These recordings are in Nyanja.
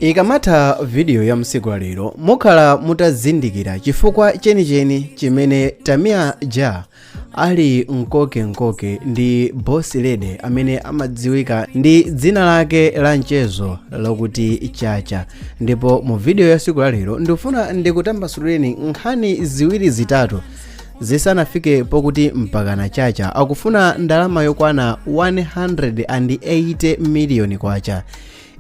Ikamatha video ya msiku la lero, mukhala mutazindikira chifukwa chenicheni chimene Tamia Ja ali mkokenkoke ndi boss lady amene amadziwika ndi dzina lake la mchezo lokuti Chacha. Ndipo mu video ya siku la lero ndikufuna ndikutambasulireni nkhani ziwiri zitatu zisanafike pokuti mpakana Chacha akufuna ndalama yokwana 180 miliyoni kwacha,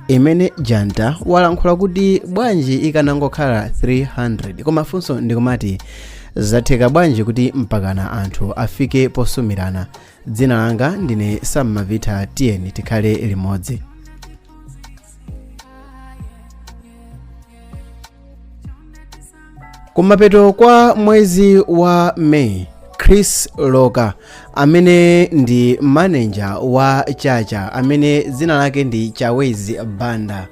imene Janta walankhula kuti bwanji ikanangokhala 300. Koma funso ndikumati, zatheka bwanji kuti mpakana anthu afike posumirana? Dzina langa ndine Sammavitha, tiyeni tikhale limodzi. Kumapeto kwa mwezi wa May, Chris Loka, amene ndi maneja wa Chacha amene dzina lake ndi Chawezi Banda,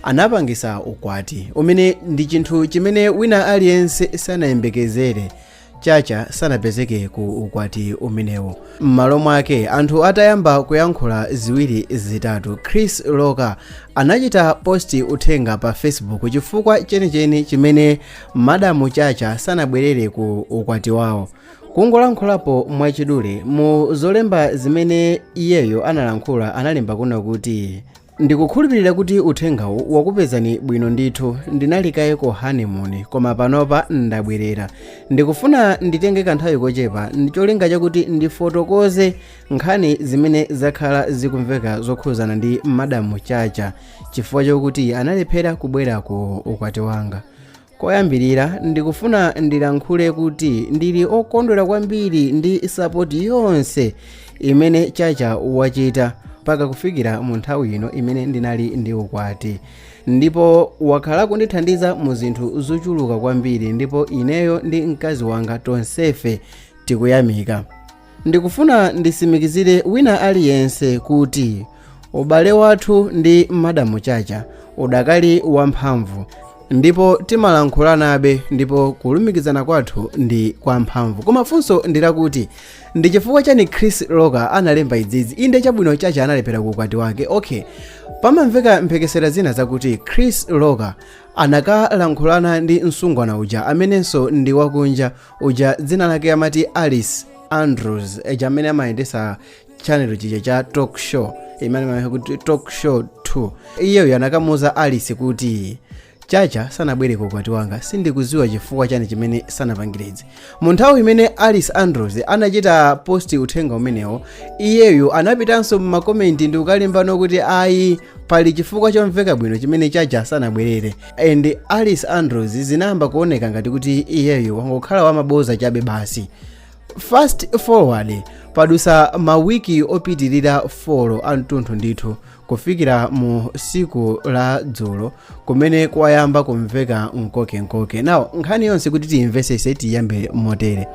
anapangisa ukwati umene ndi chinthu chimene wina aliyense sanayembekezere. Chacha sanapezeke ku ukwati umenewo. M'malo mwake, anthu atayamba kuyankhula ziwiri zitatu, Chris Loka anachita post uthenga pa Facebook chifukwa chenicheni chimene Madamu Chacha sanabwerere ku ukwati wawo. Kungolankhulapo mwachidule, mu zolemba zimene iyeyo analankhula, analemba kuna kuti, "Ndikukhulupirira kuti uthengawu wakupezani bwino ndithu. Ndinali kaye ku honeymoon, koma panopa ndabwerera. Ndikufuna nditenge kanthawi kochepa ndicholinga chakuti ndifotokoze nkhani zimene zakhala zikumveka zokhuzana ndi Madamu Chacha chifukwa chokuti analephera kubwera ku ukwati wanga. Koyambirira, ndikufuna ndilankhule kuti ndili okondwera kwambiri ndi support yonse imene Chacha wachita mpaka kufikira mu nthawi ino imene ndinali ndi ukwati, ndipo wakhala kundithandiza mu zinthu zochuluka kwambiri, ndipo ineyo ndi mkazi wanga tonsefe tikuyamika. Ndikufuna ndisimikizire wina aliyense kuti ubale wathu ndi Madamu Chacha udakali wamphamvu ndipo timalankhulanabe, ndipo kulumikizana kwathu ndi kwamphamvu." Koma funso ndilakuti, ndi chifukwa chani Chris Loka analemba izizi? Inde chabwino, Chacha analephera ku ukwati wake, okay. Pamamveka mphekesera zina zakuti Chris Loka anakalankhulana ndi msungwana uja amenenso ndi wakunja uja, dzina lake amati Alice Andrews, eja amene amayendesa channel chija cha talk show imene amati kuti Talk Show 2. Iyeyo anakamuuza Alice kuti Chacha sanabwere ku ukwati wanga, sindikuziwa chifukwa chani chimene sanapangire izi. Mu nthawi imene Alice Andrews anachita post uthenga umenewo, iyeyo anapitanso mma comment ndi kukalembano kuti ayi, pali chifukwa chomveka bwino chimene Chacha sanabwerere. And Alice Andrews zinayamba kuoneka ngati kuti iyeyo wangokhala wamaboza chabe basi. Fast forward, padusa mawiki opitirira 4 amtunthu ndithu, kufikira mu siku la dzulo kumene kwayamba kumveka mkokenkoke. Now, nkhani yonse kuti tiyimvesese, tiyambe motere.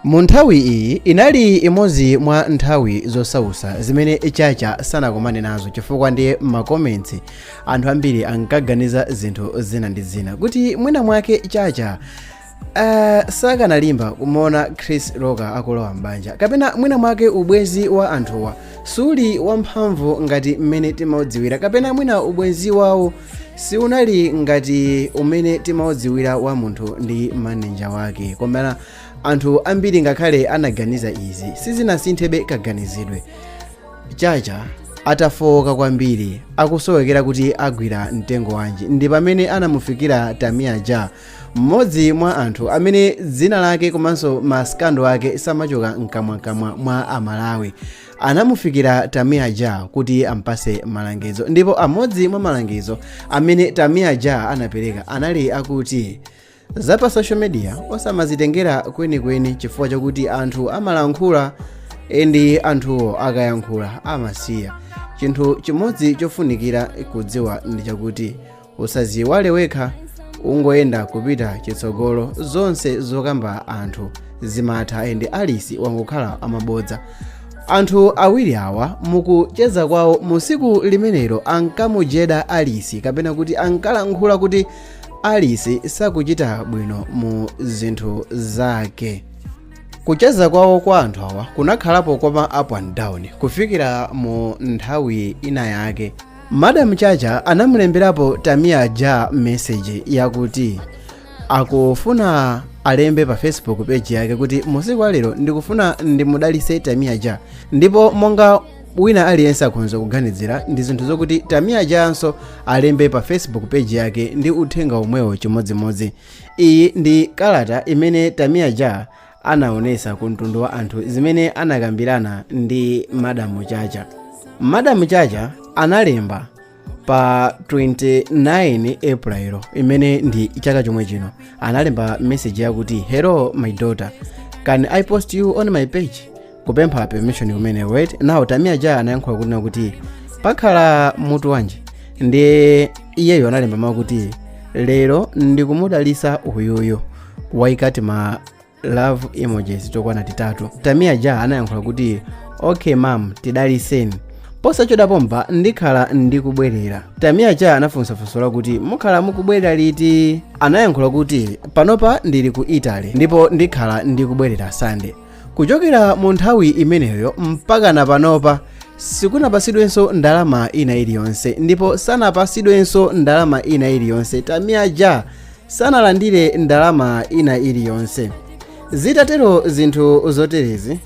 Mu nthawi iyi inali imodzi mwa nthawi zosausa zimene Chacha sanakumane nazo, chifukwa ndiye ma comments anthu ambiri ankaganiza zinthu zina ndi zina kuti mwina mwake Chacha sakanalimba kumuona Chris Loka akulowa m'banja, kapena mwina mwake ubwenzi wa anthuwa suli wamphamvu ngati mmene timaudziwira, kapena mwina ubwenzi wawo siunali ngati umene timaudziwira wa munthu ndi maneja wake. Koma anthu ambiri ngakhale anaganiza izi, sizinasinthebe kaganizidwe. Chacha atafowoka kwambiri, akusowekera kuti agwira mtengo wanji, ndi pamene anamufikira Tamia Ja, mmodzi mwa anthu amene dzina lake komanso ma scandal ake samachoka mkamwamkamwa mwa Amalawi. Anamufikira Tamia Ja kuti ampase malangizo, ndipo amodzi mwa malangizo amene Tamia Ja anapereka anali akuti za pa social media osamazitengera kwenikweni, chifukwa chakuti anthu amalankhula ndi anthuwo akayankhula amasiya. Chinthu chimodzi chofunikira kudziwa ndi chakuti usaziwale wekha, ungoyenda kupita chitsogolo, zonse zokamba anthu zimatha, and Alice wangokhala amabodza. Anthu awiri awa mukucheza kwawo musiku limenelo ankamujeda Alice, kapena kuti ankalankhula kuti Alice sakuchita bwino mu zinthu zake. Kucheza kwawo kwa anthu awa kunakhalapo kwa up and down kufikira mu nthawi ina yake Madam Chacha anamulemberapo Tamia Ja message yakuti akufuna alembe pa Facebook page yake kuti musiku alero ndikufuna ndimudalise Tamia Ja. Ndipo monga wina aliyense akhonza kuganizira, ndi zinthu zokuti Tamia Janso alembe pa Facebook page yake ndi uthenga omwewo chimodzimodzi. Iyi ndi kalata imene Tamia Ja anaonesa ku mtundu wa anthu zimene anakambirana ndi Madamu Chacha. Madamu Chacha analemba pa 29 April, imene ndi chaka chomwe chino, analemba message yakuti, "Hello my daughter, can I post you on my page?" Kupempha permission kumene. Wait now, Tamia Ja anayankhula kunena kuti pakhala mutu wanji? Ndi iyeyo analemba mawu kuti lero ndikumudalisa uyuyu, waikati ma love emojis tokwana titatu. Tamia Ja anayankhula kuti, "Okay mam, tidaliseni posachedwa pompa, ndikhala ndikubwerera." Tamia Ja anafunsa funso lakuti mukhala mukubwerera liti? Anayankhula kuti panopa ndili ku Italy ndipo ndikhala ndikubwerera Sunday. Kuchokera mu nthawi imeneyo mpaka na panopa sikunapasidwenso ndalama ina iliyonse, ndipo sanapasidwenso ndalama ina iliyonse. Tamia Ja sanalandire ndalama ina iliyonse. Zitatero zinthu zoterezi,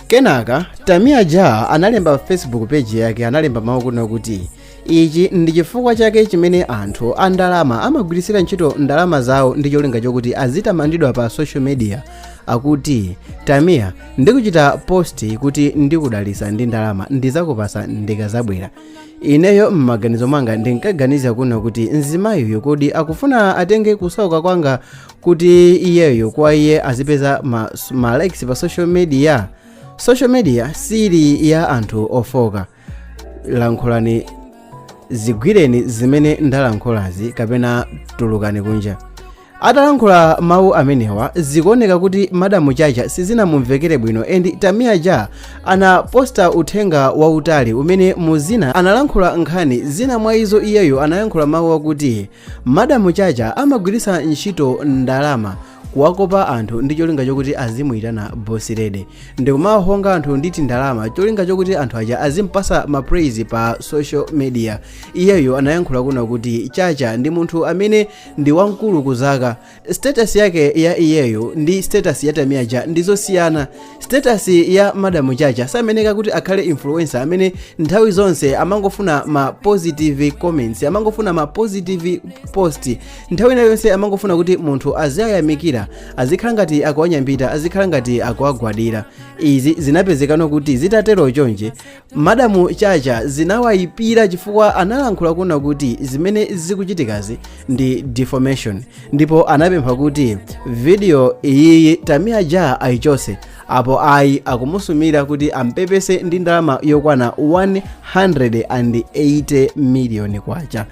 kenaka Tamia Ja analemba Facebook page yake, analemba mawu kunena kuti ichi ndi chifukwa chake chimene anthu a ndalama amagwirisira ntchito ndalama zawo ndi cholinga chokuti azitamandidwa pa social media. Akuti, "Tamia, ndikuchita post kuti ndikudalisa ndi ndalama, ndizakupasa ndikazabwera." Ineyo m'maganizo mwanga ndinkaganiza kuno kuti mzimayiyo kodi akufuna atenge kusauka kwanga kuti iyeyo kwa iye azipeza ma likes pa social media? Social media sili ya anthu ofoka. Lankhulani, zigwireni zimene ndalankhulazi kapena tulukani kunja. Atalankhula mawu amenewa, zikuoneka kuti Madamu Chacha sizinamumvekere bwino, and Tamia Ja anaposta uthenga wautali umene muzina analankhula nkhani zina. Mwa izo iyeyo anayankhula mawu akuti Madamu Chacha amagwiritsa ntchito ndalama kuwakopa anthu ndi cholinga chokuti azimuyitana boss lady, ndikumahonga anthu nditi ndalama, cholinga chokuti anthu aja azimpasa ma praise pa social media. Iyeyo anayankhula kuna kuti Chacha ndi munthu amene ndi wamkulu kuzaka. Status yake ya iyeyo ndi status ya Tamia Ja ndizosiyana. Status ya Madamu Chacha sameneka kuti akhale influencer amene nthawi zonse amangofuna ma positive comments, amangofuna ma positive post, nthawi ina yonse amangofuna kuti munthu aziyayamikira, azikhala ngati akuwanyambita, azikhala ngati akuwagwadira. Izi zinapezekano kuti zitatero chonje, Madamu Chacha zinawayipira chifukwa analankhula kuna kuti zimene zikuchitikazi ndi defamation, ndipo anapempha kuti video iyiyi Tamia Ja ayichose, apo ayi akumusumira kuti ampepese ndi ndalama yokwana 180 miliyoni kwacha.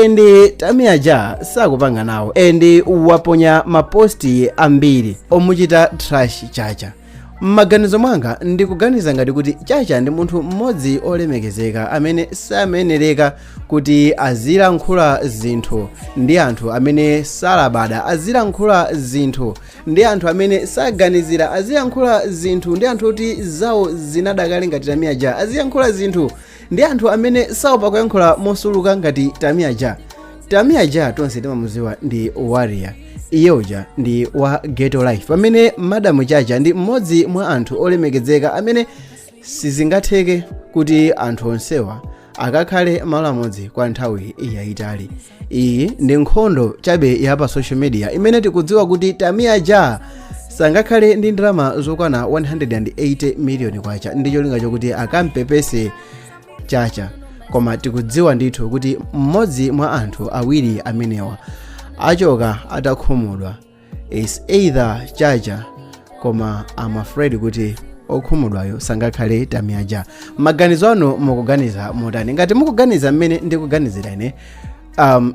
And Tamia Ja sakupanga nawo, and waponya ma post ambiri omuchita trash Chacha. M'maganizo mwanga ndikuganiza ngati kuti Chacha ndi munthu mmodzi olemekezeka amene samenereka kuti azilankhula zinthu ndi anthu amene salabada, azilankhula zinthu ndi anthu amene saganizira, aziyankhula zinthu ndi anthu oti zawo zinadakale ngati Tamia Ja, aziyankhula zinthu ndi anthu amene saopa kuyankhula mosuluka ngati Tamia Ja. Tamia Ja tonse timamuziwa ndi warrior, iye uja ndi wa ghetto life, pamene Madamu Chacha ndi mmodzi mwa anthu olemekezeka amene sizingatheke kuti anthu onsewa akakhale malo amodzi kwa nthawi yayitali. Iyi ndi nkhondo chabe ya pa social media imene tikudziwa kuti Tamia Ja sangakhale ndi ndalama zokwana 180 miliyoni kwacha ndi cholinga chokuti akampepese Chacha, koma tikudziwa ndithu kuti mmodzi mwa anthu awiri amenewa achoka atakhumudwa, is either Chacha, koma I'm afraid kuti okhumudwayo sangakhale Tamia Ja. Maganizo anu mukuganiza motani? Ngati mukuganiza mmene ndikuganizira ine,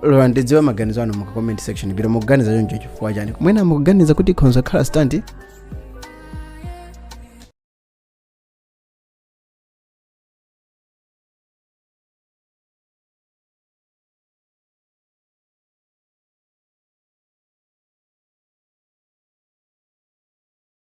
lola ndidziwe maganizo anu mu comment section below. Mukuganiza choncho chifukwa chani? Mwina mukuganiza kuti ikhonza kukhala stunt.